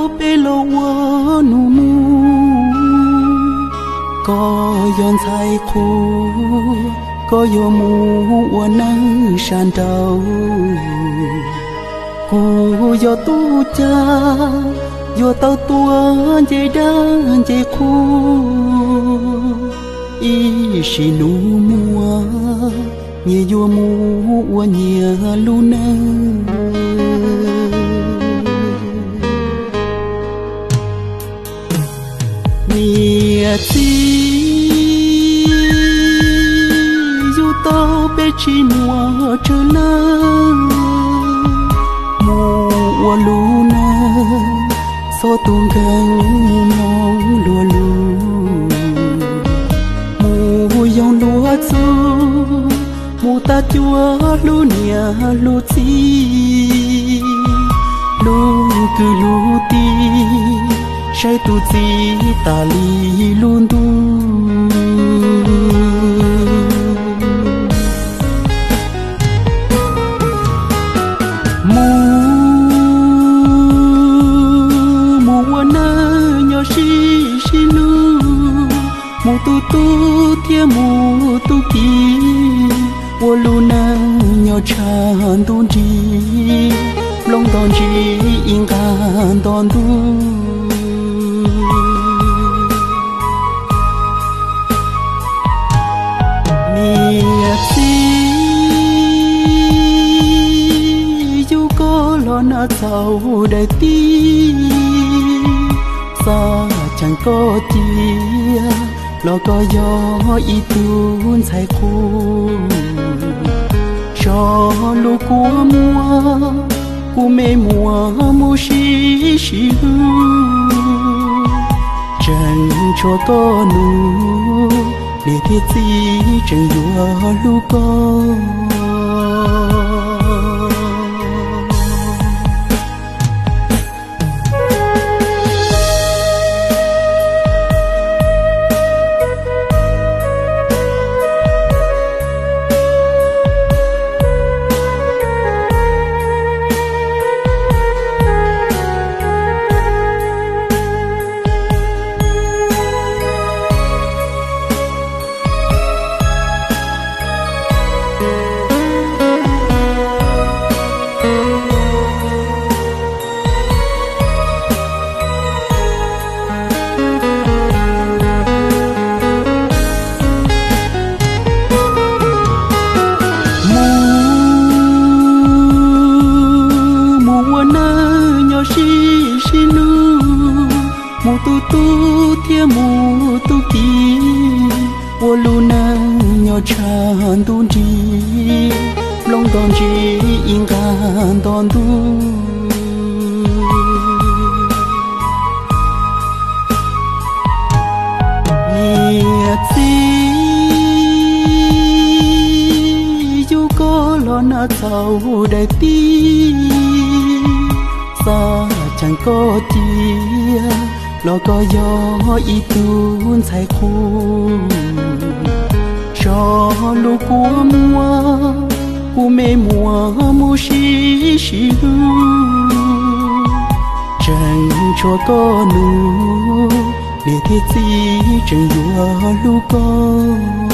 Peb los ua nus mus, koj yog ntxhais qhua, koj yuav mus ua neej sab nraud. Kuv yog tub cag, yuav tau tuav nce dab nce qhua, ib sim nus muaj, nyias yuav mus ua nyias lub neej. Niam txiv, yug tau peb tsis muaj tsawg leej, mus ua lub neej txhob tu nkeeg, mus mloog luag lus, mus yoog luag txuj, mus tag cuag hlub niam hlub txiv, hlub kwv hlub tij, saib tus txiv tas li lub ntuj. Mus, mus ua neej nyob sib sib hlub, mus tu tub thiab mus tu kiv, ua lub neej nyob tshaj ntuj nrig, nplooj nto ntsis ib nqag nto ntuj. Niam txiv, yug koj los nag txhaum daim tib, xav cheem koj cia los koj yog ib tug ntxhais qhua. Zog lub kua muag, kuv me muam mus sib sib hlub, tseem tshuav koj nus, niam thiab txiv tseem yuav hlub koj. Mus, mus ua neej nyob sib sib hlub, mus tu tub thiab mus tu kiv, ua lub neej nyob tshaj ntuj nrig, nplooj nto ntsis ib nqag nto ntuj. Niam txiv, yug koj los nag txhaum daim tib, xav cheem koj cia los koj yog ib tug ntxhais qhua. Zog lub kua muag, kuv me muam mus sib sib hlub, tseem tshuav koj nus, niam thiab txiv tseem yuav hlub koj.